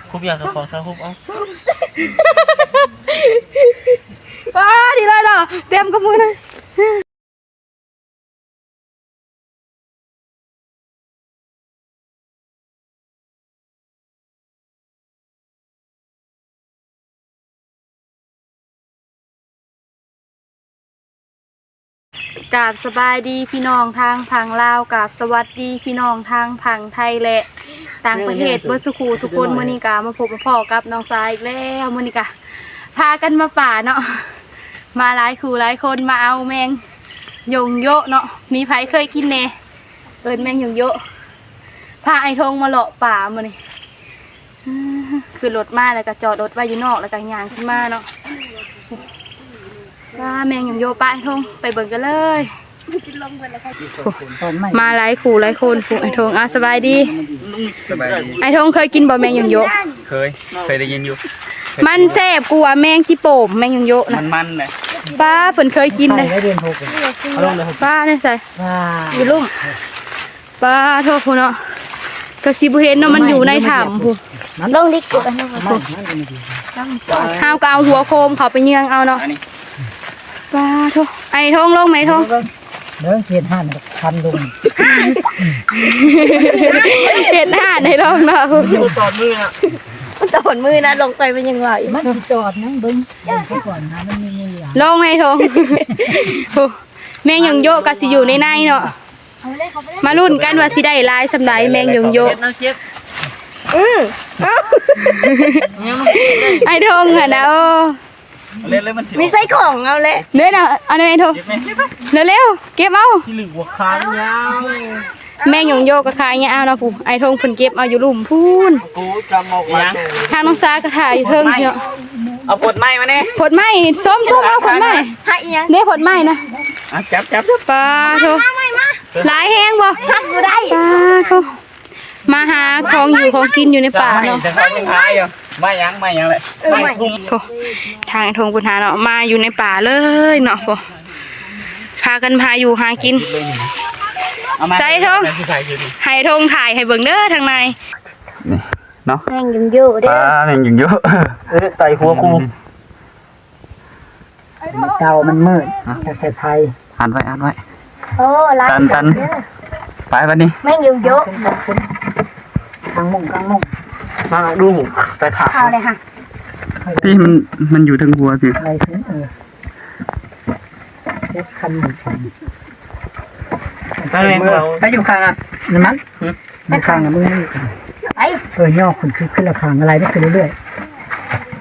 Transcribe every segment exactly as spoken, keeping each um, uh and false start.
คุบอยากกับของซะคุบเอา ว้า ดีเลยเหรอ เตรียมกับมือนะ กราบสบายดีพี่น้องทางฝั่งลาว กราบสวัสดีพี่น้องทางฝั่งไทยและต่างประเทศเบิดสุขูทุกคน มื้อนี้ก็มาพบมาพ้อกับน้องสายอีกแล้ว มื้อนี้ก็พากันมาป่าเนาะ มาหลายคู่หลายคนมาเอาแมงยงโยะเนาะ มีไผเคยกินแน่ เอิ้นแมงยงโยะ พาไอ้ทงมาเลาะป่ามื้อนี้ อืม คือรถมาแล้วก็จอดรถไว้อยู่นอกแล้วก็ย่างขึ้นมาเนาะ ว่าแมงยงโยะ ไปทงไปเบิ่งกันเลย มาหลายคู่หลายคน ผู้ไอ้ทง อ่ะ สบายดี สบายดี ไอ้ทงเคยกินบ่แมงยงโยะ เคย เคยได้ยินอยู่ มันแซ่บกว่าแมงขี้โป่ม แมงยงโยะ มันะ นมันเลย ป้าเพิ่นเคยกินเลย ไข่ได้เดือนหกเลย เอาลงเลย ป้าเนี่ยใส่ ว้า อยู่ลุ่ม ป้าโทษพุ้นเนาะ ก็สิบ่เห็นเนาะ มันอยู่ในถ้ำพุ้น ลงดิกอยู่กันเนาะ มันมันมันดี เฮาก็เอาหัวโคมเขาไปเยืองเอาเนาะ อันนี้ ป้าโทษ ไอ้ทงลงไหมทง เบิ่งเขียนหันคันลง เห็นห่านให้ลงเนาะ ตอดมือนะ มันตอดมือนะ ลงไปมันยังไหว มันสิตอดนะเบิ่ง เบิ่งซะก่อนนะ มันมีมือหลัง ลงไหมทง โอ้ แมงยงโยะก็สิอยู่ในในเนาะ มาลุ้นกันว่าสิได้หลายส่ำใดแมงยงโยะ เก็บนะเก็บ อืม เอ้า เนี่ยมัน ไอ้ทงหั่นนะ โอ้ เล่นเลยมันสิ มีไส้ของเอาแหละ เด้อนะ เอาหน่อยไอ้ทง เก็บไหม เร็วๆ เก็บเอา ที่หนึ่งหัวค้างยาว แมงยงโยะก็ขายาวเนาะพุ้น ไอ้ทงเพิ่นเก็บเอาอยู่ลุ่มพุ้น กูจำเอาไว้ ยัง ทางน้องสาก็ถ่ายอยู่เทิงเนาะ เอาผลไม้มาแน่ ผลไม้ ส้มๆ เอาผลไม้ หาอีหยัง เด้ผลไม้นะ อ่ะ จับจับจับ ป้าโทษ มา มา มา หลายแฮงบ่ ทับบ่ได้ ป้าโทษ มาหาของอยู่ของกินอยู่ในป่าเนาะ จะเข้าไปหาอยู่ ไม่ยัง ไม่ยังเลย เออ ไม่ ไม่ คุ้ม โอ้ ทางทงพุ้นหาเนาะ มาอยู่ในป่าเลยเนาะ โอ้ พากันพาอยู่หากิน เอามา ใส่ทง ใส่อยู่นี่ ให้ทงถ่ายให้เบิ่งเด้อทางใน นี่เนาะ แมงยงโยะเด้อ ปลาแมงยงโยะ เออ ไต่หัวกู เตามันมืด ฮะ จะใส่ไฟ อัดไว้ อัดไว้ โอ้ ลาย ตัน ตัน เด้อ ไปบัดนี้ แมงยงโยะ กลางมุ้ง กลางมุ้ง มาดูหมู ไปถ่า เอาเลยค่ะ ที่มัน มันอยู่เทิงหัวสิ อะไรสิ เออ เช็ดคันหนึ่งสอง ไปเลย ไปอยู่ข้างอ่ะ น้ำมัน หืม อยู่ข้างอ่ะ มึงนี่ ไป เออ ย่อขึ้น ขึ้น ขึ้นละข้าง อะไรไม่ขึ้นเรื่อย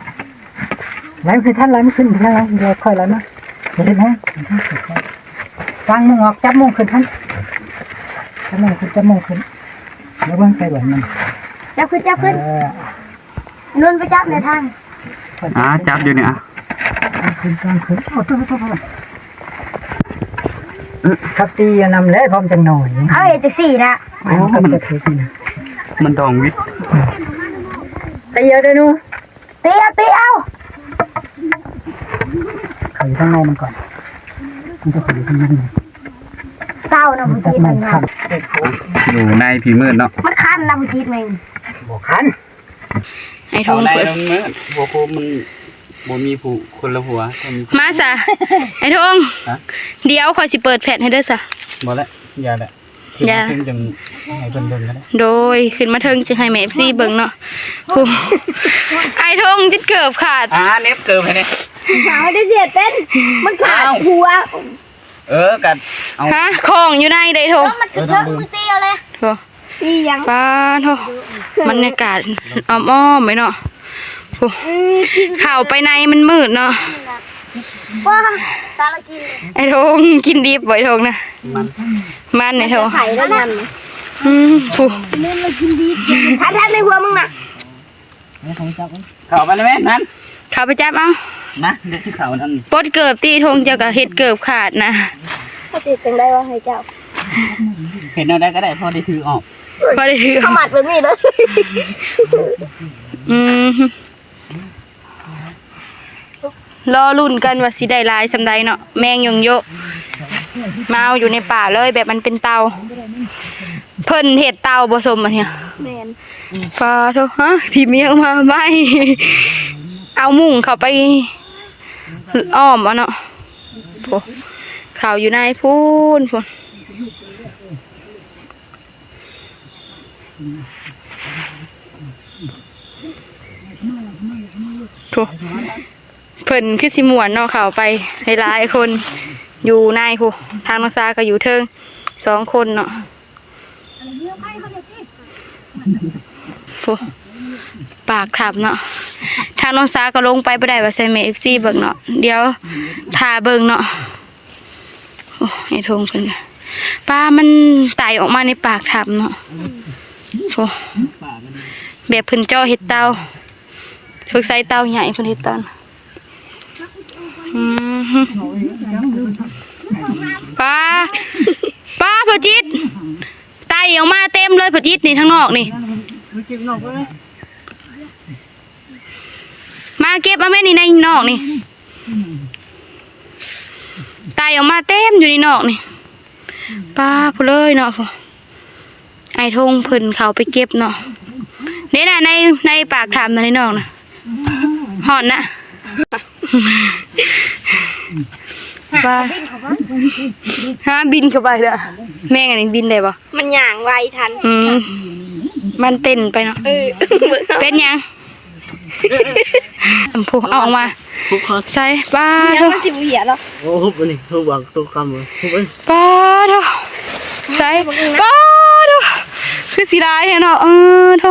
ๆ ไหลมันขึ้นท่าน ไหลมันขึ้นท่าน ไหล เดี๋ยวค่อยไหลมา เดี๋ยวเห็นไหม วางมุ้งออก จับมุ้งขึ้นท่าน จับมุ้งขึ้น จับมุ้งขึ้น แล้วเบิ่งใส่หลังมัน จับขึ้น จับขึ้น เออ นุ่นไปจับในทาง อ่า จับอยู่เนี่ย อ่ะ ขึ้น สร้างขึ้น โอ้ โทษ โทษ โทษ ครับ ตีอย่านำแล้ว พร้อมจังหน่อย เอาไอ้จักสี่นะ มันก็จะถือกิน มันดองวิทย์ ตีเอาเด้อหนู ตีเอา ตีเอา เขาอยู่ข้างในมันก่อน มันจะเขาอยู่ข้างใน เศร้านะ มัน ผู้ จับ จีน มัน มัน คัน อยู่ในผีมืดเนาะ มันคันนะ ผู้จีนแม่ง บ่คัน ไอ้ท เอา ง ได้ เปิด แล้วเมื่อหัวโคมมันบ่มีผู้คนละหัว มาซะ ไอ้ทง ฮะ เดี๋ยวข้อยสิเปิดแฟลชให้เด้อซะ บ่ละ อย่าละ อย่า ขึ้นจังให้เพิ่นเบิ่งก็ได้ โดย ขึ้นมาเทิงจังให้แม่เอฟซีเบิ่งเนาะ โอ้ ไอ้ทงจิตเกือบขาด อ่า เน็บเกิบให้เนี่ย สาวได้เสียเต้น มันขาด อ้าว หัว เออ กัด เอา ฮะ ของอยู่ในเด้ทง เออ มันกระเทิง เออ มือเตียวเลย โอ้ อีหยัง ป้าโท บรรยากาศอ้อมๆไปเนาะ โอ้ อืม กิน เข้าไปในมันมืดเนาะ ว้า ตาละกิน ไอ้ทงกินดิบบ่ไอ้ทงนะ มัน มันไอ้ทง ไข่แล้วยำ อืม โอ้ นี่เรากินดี ถ้าท่านในหัวมึงน่ะ เข้าไปเลยแม่นั่น เข้าไปจับเอา นะ เดี๋ยวที่เขานั่น ปลดเกิบตี้ทงเจ้าก็เฮ็ดเกิบขาดนะ เขาติดจังได้ว่าให้เจ้า เห็นเอาได้ก็ได้ พอได้ถือออก พอได้ถือออก เขามัดแบบนี้เลย อืม รอลุ้นกันว่าสิได้หลายส่ำใดเนาะ แมงยงโยะ มาเอาอยู่ในป่าเลย แบบมันเป็นเต่า เพิ่นเฮ็ดเต่าบ่สมอันเนี้ย แม่น ปลาโทฮะ ที่เมียงมาไม่ เอามุ้งเข้าไปอ้อมเอาเนาะ โอ้ เขาอยู่ในพู้นพู้น โถ เพิ่นคือสิม่วนเนาะ เข้าไปหลายๆคน อยู่ในพู้น ทางน้องสาก็อยู่เทิง สองคนเนาะ โอ้ ปากถ้ำเนาะ ทางน้องสาก็ลงไปบ่ได้ว่าซั่นแม่ เอฟซี เบิ่งเนาะ เดี๋ยวถ่าเบิ่งเนาะ โอ้ ไอ้ธงเพิ่น ปลามันไต่ออกมาในปากถ้ำเนาะ โอ้ แบบเพิ่นเจาะเฮ็ดเตา สงสัยเตาใหญ่เพิ่นเฮ็ดเตา อืม ปลา ปลา พ่อจิต ไต่ออกมาเต็มเลย พ่อจิตนี่ ทางนอกนี่ มาเก็บเอาแม่นี่ ในนอกนี่ ไต่ออกมาเต็มอยู่ในนอกนี่ ปลาพู้นเลยเนาะ ไอ้ธงเพิ่นเข้าไปเก็บเนาะ เด้น่ะ ใน ในปากถ้ำน่ะ ในนอกน่ะ ฮ้อนนะ ปลา ฮะ บินเข้าไปเด้อ แมงอันนี้บินได้บ่ มันย่างไวทัน อืม มันเต้นไปเนาะ เออ เป็นหยัง ผู้เอาออกมา ทุกคน ใส่ ปลา เดี๋ยวมันสิบ่เหี่ยหรอก โอ้ หุบอันนี้ หุบวางตรงกำเลย หุบอันนี้ ปลาโถ ใส่ ปลาโถ คือสิหลายแท้เนาะ เออโถ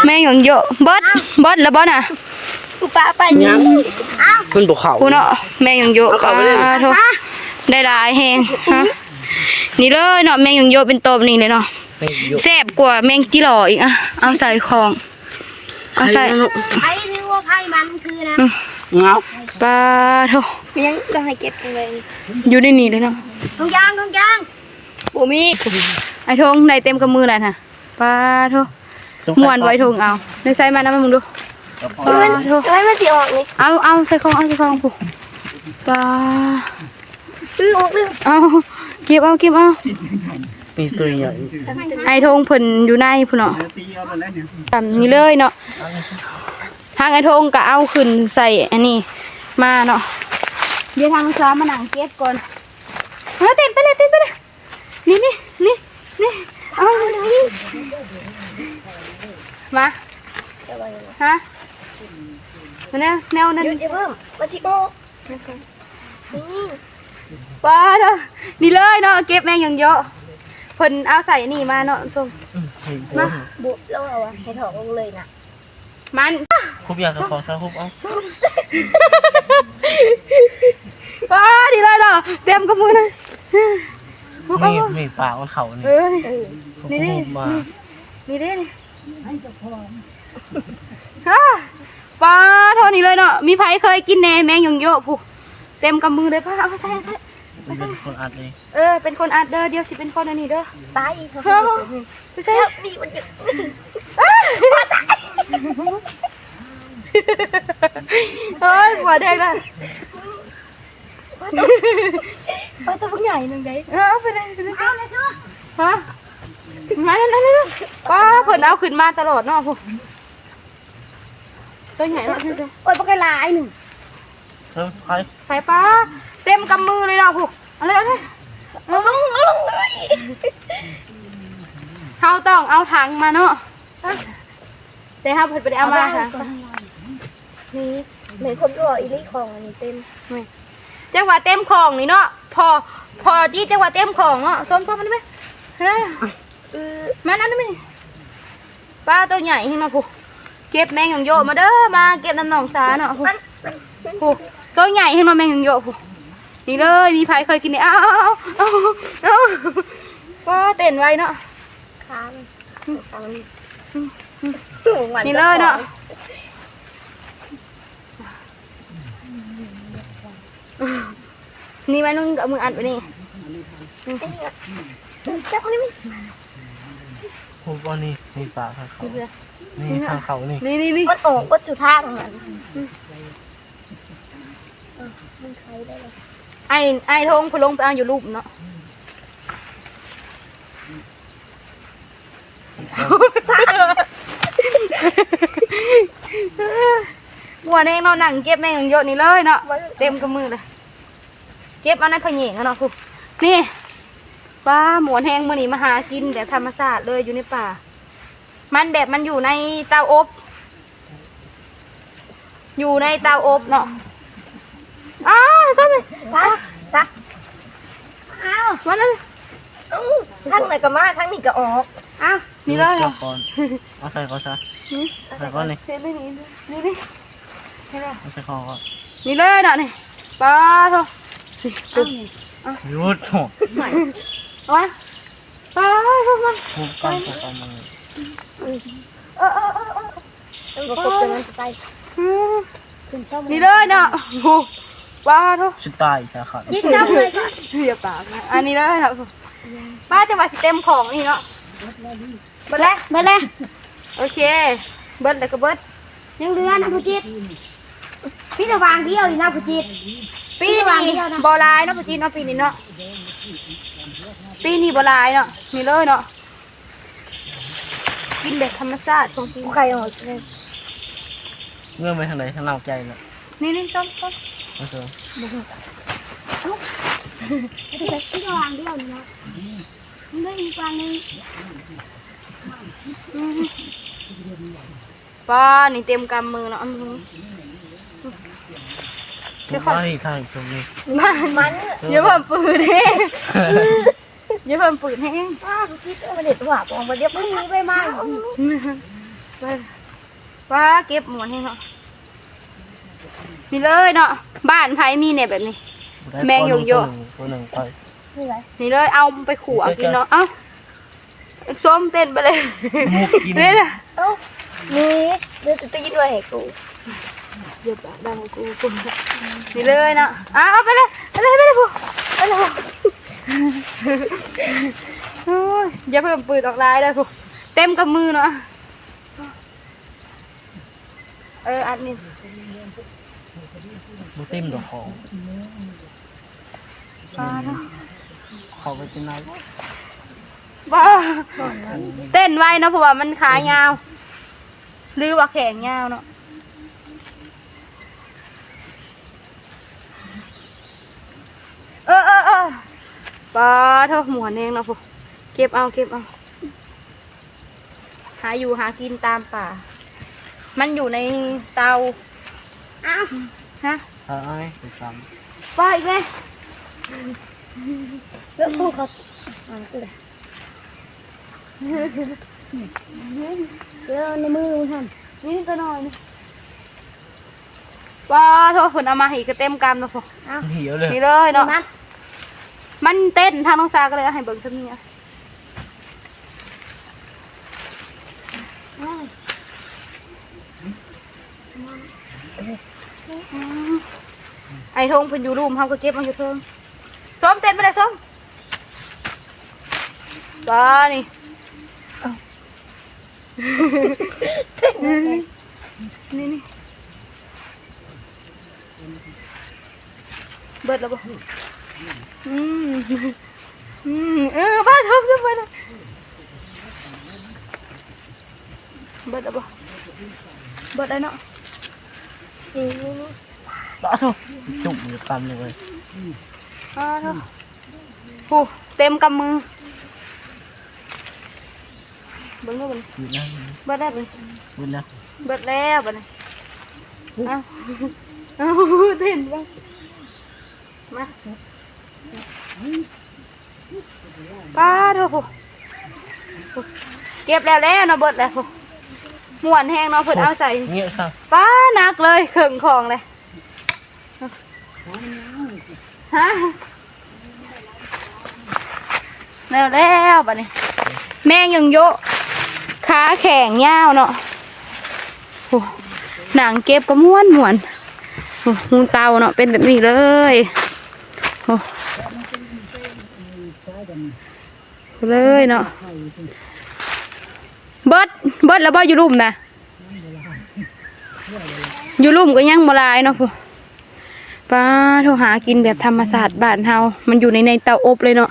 แมงหยังเยอะ เบิด เบิดแล้วบ่น่ะ กูปะไป ยัง อ้าว มันบ่เข้า พู้นเนาะ แมงหยังเยอะ เอาเข้าไปเลย ปลาโถ ได้หลายแฮง ฮะ นี่เลยเนาะ แมงหยังเยอะเป็นโตนี่เลยเนาะ แมงหยังเยอะ แซ่บกว่าแมงจิหล่ออีกอะ เอาใส่ของ เอาใส่ ไอ้นึกว่าไพ่มันคือนะ อืม เงา ปลาโถ ยังต้องให้เก็บเลย อยู่ในนี่เลยเนาะ ถุงยาง ถุงยาง บ่มี ไอ้ธงได้เต็มกำมือแล้วนะ ปลาโถ ม่วนไว้ธงเอา ในใส่มานะมึงดู ปลาโถ เอ้ย มันสิออกนี่ เอา เอาใส่ของ เอาใส่ของ ผู้ ปลา อื้อ ออกเลย เอา เก็บเอา เก็บเอา มีตัวใหญ่ ไอ้ธงเพิ่นอยู่ในพู้นเนาะ ตามนี้เลยเนาะ ทางไอ้ธงก็เอาขึ้นใส่อันนี้มาเนาะ เดี๋ยวทางซ้ายมานั่งเก็บก่อน เออ เต้นไปเลย เต้นไปเลย นี่ นี่ นี่ นี่ เอามานี่ มา ฮะ มาแนว แนวนั้น หยุดอย่าเพิ่ง มาที่โป๊ะ นี่ ปลาเด้อ นี่เลยเนาะ เก็บแมงหยังเยอะ เพิ่นเอาใส่นี่มาเนาะ ส้ม มา บุกแล้วเอาอะ ให้ถอดลงเลยนะ มัน คุบอยากจะขอซะคุบเอา ปลา นี่เลยเนาะ เต็มกำมือเลย คุบ มี เอา มีปลามันเข่านี่ เออ นี่ นี่ คุบมา นี่ นี่ นี่ ฮะ ปลา เท่านี้เลยเนาะ มีไผเคยกินแหน่ แมงหยังเยอะผู้ เต็มกำมือเลย ปลา เอาไปใส่ เอาไปใส่ เป็นคนอัดเลย เออ เป็นคนอัดเด้อ เดี๋ยวสิเป็นคนอันนี้เด้อ ตายอีก เออ ไปใส่ นี่มันจะ เฮ้ย หัวแดงเลย ปลาตัวใหญ่หนึ่งได เออ เอาไปเลย ไปเลย ฮะ มาเลย มาเลย ปลา เพิ่นเอาขึ้นมาตลอดเนาะผู้ ตัวใหญ่มาก โอ้ย ปลากระลายหนึ่ง เออ ไป ใส่ปลา เต็มกำมือเลยเนาะผู้ เอาเลย เอาเลย เอาลง เอาลงเลย เฮาต้องเอาถังมาเนาะ แต่เฮาเพิ่นบ่ได้เอามา เอาไป ค่ะ นี่ เหมือนคนตัวอีลี่ของอันนี้เต็ม นี่ จังหวะเต็มของนี่เนาะ พอ พอดีจังหวะเต็มของเนาะ ส้มๆ มันไหม เออ เออ มานั่นไหม ปลาตัวใหญ่แฮงเนาะผู้ เก็บแมงหยังเยอะมาเด้อ มาเก็บน้ำหนองสาเนาะผู้ ผู้ ตัวใหญ่แฮงเนาะ แมงหยังเยอะผู้ นี่เลย มีไผเคยกินนี่ เอา เอา เอา เอา เอา ก็เต้นไวเนาะ ค้าง นี่เลยเนาะ นี่มานุ่นก็เอามืออัดไว้นี่ จับนี่ ผมว่านี่ นี่ปลาทางเขา นี่ทางเขานี่ นี่ นี่ นี่ มันออกวัตถุธาตุของมัน ไอ้ ไอ้ธงพะลงไปเอาอยู่รูปเนาะ เออ ม่วนแฮงเนาะ นั่งเก็บแมงยงโยะนี่เลยเนาะ เต็มกำมือเลย เก็บเอาในพะแหยงอะเนาะ พู้น นี่ ว้า ม่วนแฮง มื้อนี้มาหากินแบบธรรมชาติเลย อยู่ในป่า มันแบบมันอยู่ในเตาอบ อยู่ในเตาอบเนาะ อ้าว ต้นนี้ ซะ ซะ อ้าว มาเลย เอ้า ทางไหนก็มา ทางนี้ก็ออก อ้าว นี่เลยเหรอ ก่อน เอาใส่ก่อนซะ หืม ใส่ก่อนนี่ เห็นไหมนี่ นี่นี่ เห็นไหม เอาใส่ของก่อน นี่เลยเนาะนี่ ปาโท หยุด โอ้ เอาวะ ปาโท มา หุบก่อน ใส่ก่อนมัน เออ เออ เออ เออ มันบ่ครบตัวนั้นไป อืม ขึ้นเต้ามัน นี่เลยเนาะ โอ้โห ปาโท สิตายจ้ะครับ ยิงจับเลยก็ อย่าปากนะ อันนี้เลยเนาะ ป้าจะว่าสิเต็มของนี่เนาะ เบิดแล้ว เบิดแล้ว โอเค เบิดแล้วก็เบิด ยังเหลือนะผู้จิต พี่ระวังเดียวอีกนะผู้จิต ปีนี้บ่หลายเนาะผู้จิตเนาะ ปีนี้เนาะ ปีนี้บ่หลายเนาะ นี่เลยเนาะ กินแบบธรรมชาติของจริง ไข่ออกเลย เงื่อนไปทางไหน ทางนอกใจเนาะ นี่นี่ต้นต้น โอเค พี่ระวังเดียวนี่นะ มันได้อีกฝั่งหนึ่ง อืม ป้า นี่เต็มกำมือเนาะ อืม ไม่ค่อย ข้างตรงนี้ มัน มัน อย่าเพิ่มปืนเด้ อย่าเพิ่มปืนแฮง อ้าว คิดว่ามันเด็ดหัวปองมาเรียบร้อย ไม่มีใบไม้ ไป ป้า เก็บม่วนแฮงเนาะ นี่เลยเนาะ บ้านไผมีเนี่ยแบบนี้ แมงยงโยะ ตัวหนึ่งไป นี่เลย เอาไปขั่วกินเนาะ เอ้า ส้มเต้นไปเลย มุกกิน เนี่ยนะ เอ้า นี่ เดี๋ยวจะตีด้วยให้กู อย่าปากดังกู กู นี่เลยเนาะ อ้าว ไปเลย ไปเลย ไปเลย ไปเลย โอ้ย อย่าเพิ่มปืนออกลายเลย กู เต็มกับมือเนาะ เออ อันนี้ บ่เต็มดอกของ ปาโท เขาไปเป็นนาย บ้า เต้นไวเนาะ เพราะว่ามันขายาว หรือว่าแขนยาวเนาะ เออ เออ เออ ปาโท ม่วนแฮงเนาะ พู้น เก็บเอา เก็บเอา หาอยู่หากินตามป่า มันอยู่ในเตา อ้าว ฮะ เอาไอ้ไปซ้ำ ป้าอีกแล้ว แล้วพูดเขา อ่ะ แล้วในมือมึงหั่น นี่ตัวน้อยนี่ ว้าโทษ เพิ่นเอามาให้ก็เต็มกำแล้วพอ เอา เหี่ยวเลย นี่เลยเนาะ นี่นะ มันเต้นทางน้องซาก็เลยเอาให้เบิ่งซะนี่อะ อืม ไอ้ทงเพิ่นอยู่ลุ่ม เฮาก็เก็บมาอยู่เทิง ส้มเต้นไปเลยส้ม ว้านี่ นี่นี่ เบิดแล้วบ่ อืม อืม เออ บ้าชอบชอบไปนะ เบิดแล้วบ่ เบิดแล้วเนาะ อืม บ้าชอบ จุ่มอยู่ตำเลย อ้าว โอ้ เต็มกำมือ เบิ่งดูเบิ่ง อยู่นั่น เบิดแล้วเบิ่ง อยู่นะ เบิดแล้วบัดนี้ เอ้า เอ้า เห็นบ่ มา ป้าโท เก็บแล้วแล้วเนาะ เบิดแล้ว ม่วนแฮงเนาะ เพิ่นเอาใส่ เนี่ยค่ะ ป้า หนักเลย เครื่องของเลย ฮะ แล้วแล้วบัดนี้ แมงยังโยะ ขาแข็งยาวเนาะ โอ้ หนังเก็บก็ม่วนม่วน โอ้ หูเต่าเนาะ เป็นแบบนี้เลย โอ้ เลยเนาะ เบิด เบิดแล้วบ่อยู่ลุ่มนะ อยู่ลุ่มก็ยังบ่หลายเนาะพุ้น ป้าโท หากินแบบธรรมชาติบ้านเฮา มันอยู่ใน ในเตาอบเลยเนาะ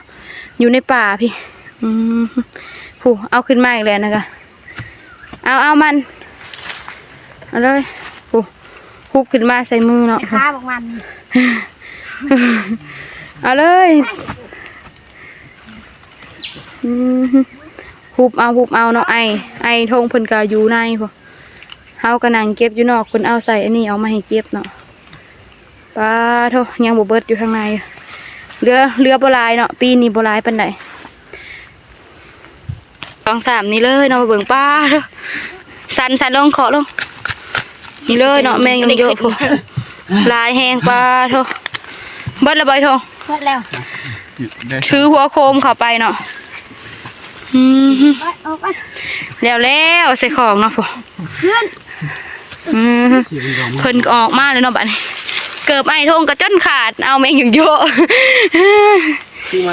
อยู่ในป่าพี่ อืม พุ้น เอาขึ้นมาอีกแล้วนะคะ เอาเอามัน เอาเลย โอ้ ฮุบขึ้นมาใส่มือเนาะ ข้าบอกมัน เอาเลย อืม ฮุบเอา ฮุบเอาเนาะ ไอ้ ไอ้ทงเพิ่นก็อยู่ในพุ้น เฮาก็นั่งเก็บอยู่นอก เพิ่นเอาใส่อันนี้ เอามาให้เก็บเนาะ ปาโธ่ ยังบ่เบิดอยู่ข้างใน เหลือ เหลือบ่หลายเนาะ ปีนี้บ่หลายปานใด สองสามนี่เลยเนาะ เบิ่ง ปาโธ่ สั่น สั่นลง เคาะลง นี่เลยเนาะ แมงยังเยอะพุ้น หลายแฮง ปาโธ่ เบิดแล้วบ่ ไอ้ทง เบิดแล้ว ถือหัวโคมเข้าไปเนาะ อืม ออกไป แล้ว แล้วใส่ของเนาะพุ้น เพื่อน อืม เพิ่นก็ออกมาแล้วเนาะบัดนี้ เกือบไอ้ทงก็จนขาด เอาแมงยังเยอะ คือไหม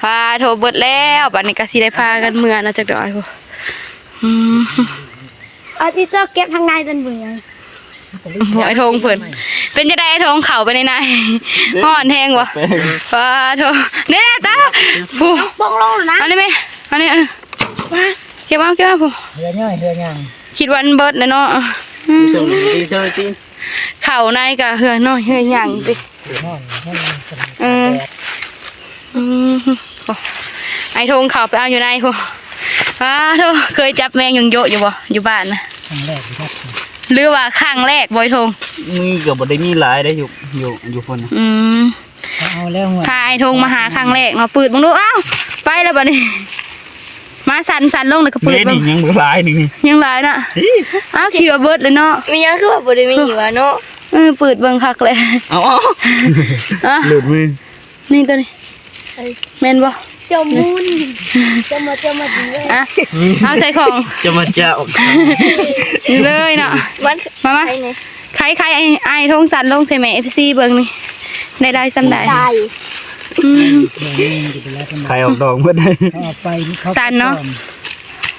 ปาโธ่ เบิดแล้ว บัดนี้ก็สิได้พากันเมือเนาะจักดอกพุ้น อืม เอาที่เจ้าเก็บทางในจนเบื่อ โอ้ย ไอ้ทงเพิ่น เป็นจั่งใด๋ ไอ้ทง เข้าไปในใน ฮ้อนแฮงบ่ ปาโธ่ เนี่ยนะ ตา พุ้น ปองลงนะ อันนี้ไหม อันนี้ เออ มา เก็บเอา เก็บเอาพุ้น เฮือย่อยเฮือย่าง คิดว่ามันเบิดแล้วเนาะ อืม เชิงดีเชิงดี เข้าในก็เฮือน้อยเฮือย่างติ เฮือย่อยเฮือย่าง เออ อืม โอ้ ไอ้ทงเข้าไปเอาอยู่ในพุ้น ปาโธ่ เคยจับแมงยังเยอะอยู่บ่ อยู่บ้านนะ ครั้งแรกครับ หรือว่าครั้งแรกบ่ ไอ้ทง มีก็บ่ได้มีหลายได้อยู่ อยู่ อยู่พุ้นน่ะ อืม เอาแล้วหัว พาไอ้ทงมาหาครั้งแรกเนาะ ปืดเบิ่งดู อ้าว ไปแล้วบัดนี้ มาสั่น สั่นลงแล้วก็ปืด นี่ เบิ่ง นี่ยังบ่หลายนี่ ยังหลายนะ อี๋ อ้าว คิดว่าเบิดเลยเนาะ มีหยังคือว่าบ่ได้มีวะเนาะ เออ ปืดเบิ่งคักเลย เอา เอา อ่ะ หลุดมือ นี่ตัวนี้ เอ้ย แม่นบ่ เจ้ามูน เจ้ามา เจ้ามาดีเว้ย อ่ะ เอาใส่ของ จะมาเจ้า นี่เลยเนาะ มัน มา มา ใครเนี่ย ไข่ ไข่ ไอ้ ไอ้ทงสั่นลงใส่แม่ เอฟซี เบิ่งนี่ ได้ ได้ส่ำใด๋ ตาย อืม ไข่ออกดอกเบิด เอาไปเขา สั่นเนาะ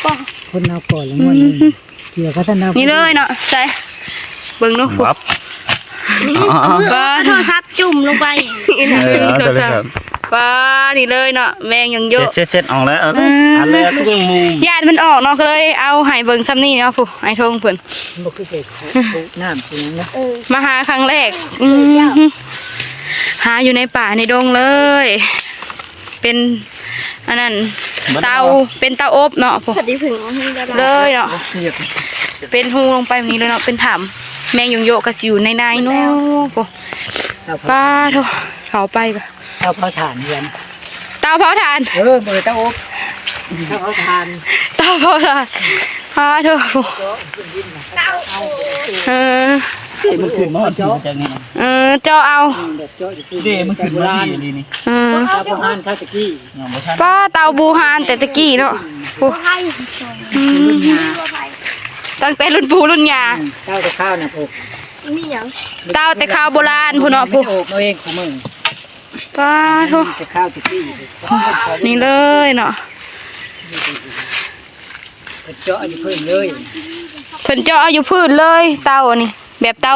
ก่อน คนเอาก่อนแล้ว อืม งวดนี้ เกี่ยวกับท่านเอา นี่เลยเนาะ ใส่ เบิ่งดู บับ อ๋อ เอาโทรศัพท์จุ่มลงไป เออ เอาโทรศัพท์ ปา นี่เลยเนาะ แมงยังเยอะ เช็ด เช็ด เช็ดออกแล้ว เออ อืม อันแรกก็ยังมู ย่านมันออกเนาะ ก็เลยเอาให้เบิ่งส่ำนี้เนาะ พุ้น ไอ้ทงเพิ่น มันบ่คือเศษน้ำเสียงนะ เออ มาหาครั้งแรก อืม หาอยู่ในป่าในดงเลย เป็น อันนั้น มัน เตา เป็นเตาอบเนาะพุ้น พอดีถึงเอาให้ได้ เลยเนาะ เสียบ เป็นฮูลงไปแบบนี้เลยเนาะ เป็นถ้ำ แมงยังเยอะก็สิอยู่ในในนู้นพุ้น เตาเผา ปาโธ่ เข้าไปก็ เตาเผาถ่านเฮือน เตาเผาถ่าน เออ บ่ได้เตาอบ เตาเผาถ่าน เตาเผาถ่าน ปาโธ่ เออ เอ้ย มันขึ้นมาฮอดที่จังนี่นะ เออ เจาะเอา เด้ มันขึ้นมาที่นี่นี่ เออ เตาบูฮานคาตะกี้ ยังบ่ทัน ปา เตาบูฮานแต่ตะกี้เนาะ โอ้ อืม ตั้งแต่รุ่นปู่รุ่นย่า เตาแต่ข้าวนะพุ้น มีหยัง เตาแต่ข้าวโบราณพุ้นเนาะพุ้น โอบเอาเองของมึง ปาโธ่ แต่ข้าวตะกี้ นี่เลยเนาะ เพิ่นเจาะอยู่พื้นเลย เพิ่นเจาะเอาอยู่พื้นเลย เตาอันนี้ แบบเตา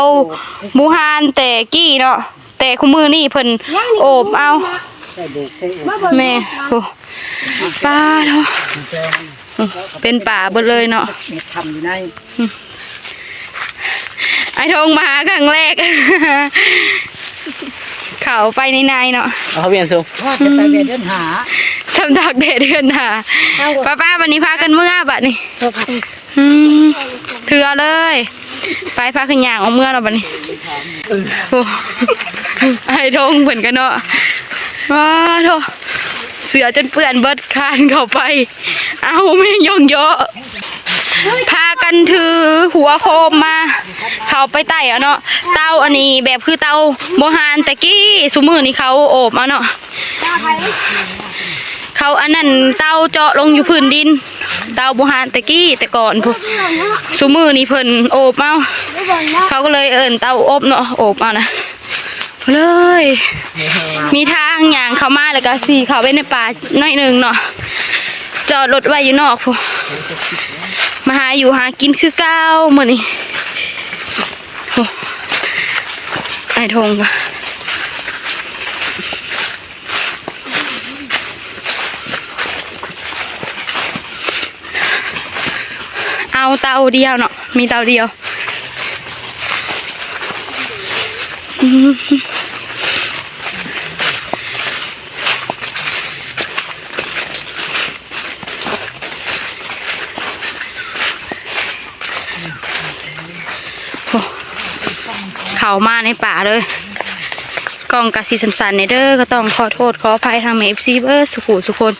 บูฮานแต่กี้เนาะ แต่คุมื้อนี้เพิ่นโอบเอา ใส่โบกใส่โอบ แม่ โอ้ ปาโธ่ เป็นป่าเบิดเลยเนาะ เม็ดคำอยู่ใน ไอ้ทงมาหาครั้งแรก เข้าไปในในเนาะ เอาเวียนสูง ว่าจะไปเวียนเดินหา สำทักแดดเดือนหา เอา ป้าๆ บัดนี้พากันเมือบัดนี้ อืม เถื่อเลย ไปพากันย่างออกเมือแล้วบัดนี้ โอ้ ไอ้ทงเพิ่นกันเนาะ ว้าโธ่ เสื้อจนเปื้อนเบิด คานเข้าไป เอาแม่งย่องเยาะ พากันถือหัวโคมมา เข้าไปไต่เอาเนาะ เตาอันนี้แบบคือเตาโบฮานแต่กี้ ซุมื้อนี้เขาโอบเอาเนาะ เขาอันนั้นเตาเจาะลงอยู่พื้นดิน เตาโบฮานแต่กี้แต่ก่อนพุ้น ซุมื้อนี้เพิ่นโอบเอา เขาก็เลยเอิ้นเตาอบเนาะ โอบเอานะ เลย มีทางย่างเข้ามาแล้วก็สิเข้าไปในป่าหน่อยหนึ่งเนาะ จอดรถไว้อยู่นอกพุ้น มาหาอยู่หากินคือเก่ามื้อนี้ โอ้ ไอ้ทงก็ เอาเตาเดียวเนาะ มีเตาเดียว อืม โอ้ เข้ามาในป่าเลย กล้องกะสิสั่นๆเนี่ยเด้อ ก็ต้องขอโทษขออภัยทางแม่ เอฟซี เบิดสุขุสุคน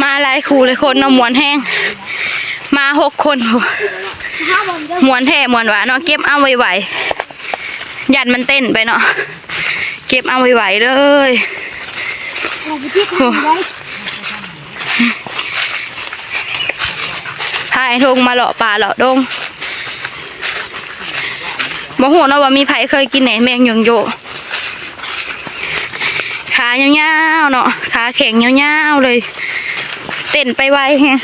มาหลายคู่เลยคนเนาะ ม่วนแฮง มาหกคน ม่วนแท้ม่วนหวาเนาะ เก็บเอาไวๆ ย่านมันเต้นไปเนาะ เก็บเอาไวๆเลย โอ้ พาไอ้ทงมาเลาะป่าเลาะดง บ่ฮู้เนาะว่ามีไผเคยกินแหน่แมงยงโย ขายาวๆเนาะ ขาแข็งยาวๆเลย เต้นไปไวแฮง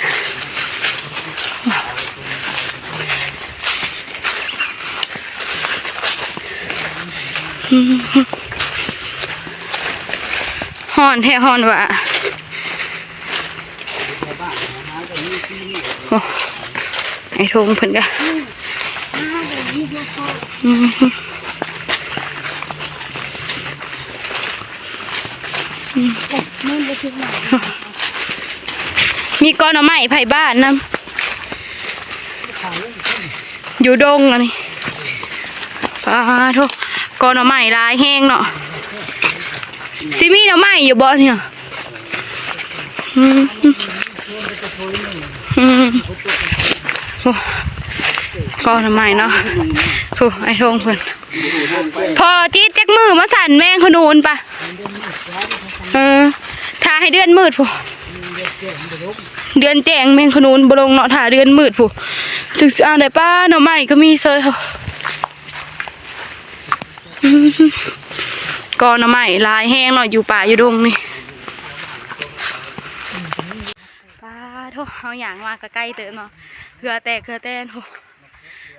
ฮ้อนแท้ฮ้อนหวา โอ้ ไอ้ทงเพิ่นกะ อืม มีกอหน่อไม้ไผบ้านนำ อยู่ดงอันนี้ ปาโท กอหน่อไม้หลายแฮงเนาะ สิมีหน่อไม้อยู่บ่เนี่ย อืม อืม โอ้ กอหน่อไม้เนาะ โอ้ ไอ้ทงเพิ่น พอจิตจักมือมาสั่นแมงขนุนปะ เออ ถ้าให้เดือนมืดพุ้น เดือนแจ้งแมงขนุนบ่ลงเนาะ ถ้าเดือนมืดพุ้น ถึงสิเอาได้ปะ หน่อไม้ก็มีเซย อืม กอหน่อไม้หลายแฮงเนาะ อยู่ป่าอยู่ดงนี่ ปาโท เฮาย่างมาก็ไกลเติบเนาะ เหื่อแตกเหื่อแตนพุ้น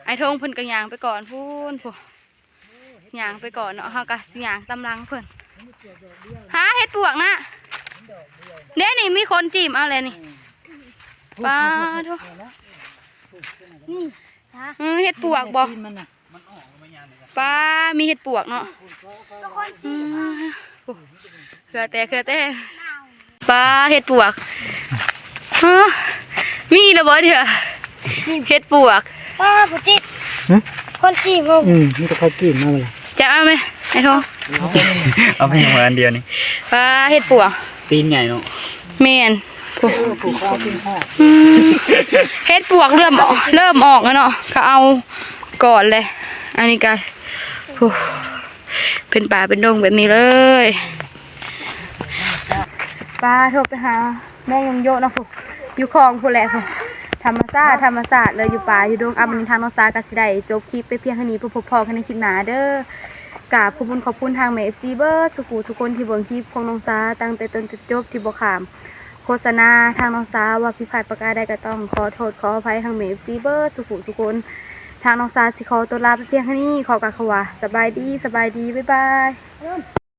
ไอ้ทงเพิ่นก็ย่างไปก่อนพุ้นพุ้น ย่างไปก่อนเนาะ เฮาก็สิย่างตามหลังเพิ่น หาเห็ดปวกนะ เด้นี่มีคนจีบเอาเลยนี่ ปาโท นี่ เออ เห็ดปวกบ่ ปา มีเห็ดปวกเนาะ อืม โอ้ เหื่อแตกเหื่อแตก ปา เห็ดปวก ฮะ มีแล้วบ่เถื่อ เห็ดปวก ป้าผู้จิต หึ คนจีบผม อืม มันก็เขาจีบมาเวลา จะเอาไหม ไอ้ทอง เอาไปยังมาอันเดียวนี่ ปา เห็ดปวก ตีนใหญ่เนาะ แม่น โอ้ อืม เห็ดปวกเริ่มออก เริ่มออกแล้วเนาะ เขาเอาก่อนเลย อันนี้ก็ โอ้ เป็นป่าเป็นดงแบบนี้เลย ปาโทไปหาแมงยงโยะเนาะพุ้น อยู่คลองพุ้นแหละพุ้น ธรรมชาติ ธรรมชาติเลย อยู่ป่าอยู่ดง อ่ะ มื้อนี้ทางน้องสาก็สิได้จบคลิปไปเพียงเท่านี้ พบพ้อกันในคลิปหน้าเด้อ กราบขอบคุณขอบคุณทางแม่ เอฟซี เบิดสุขุทุกคนที่เบิ่งคลิปของน้องสาตั้งแต่ต้นจนจบ ที่บ่ข้ามโฆษณาทางน้องสา ว่าผิดพลาดประการใดก็ต้องขอโทษขออภัยทางแม่ เอฟซี เบิดสุขุทุกคน ทางน้องสาสิขอตัวลาไปเพียงเท่านี้ ขอกล่าวคำว่าสบายดี สบายดี บ๊ายบาย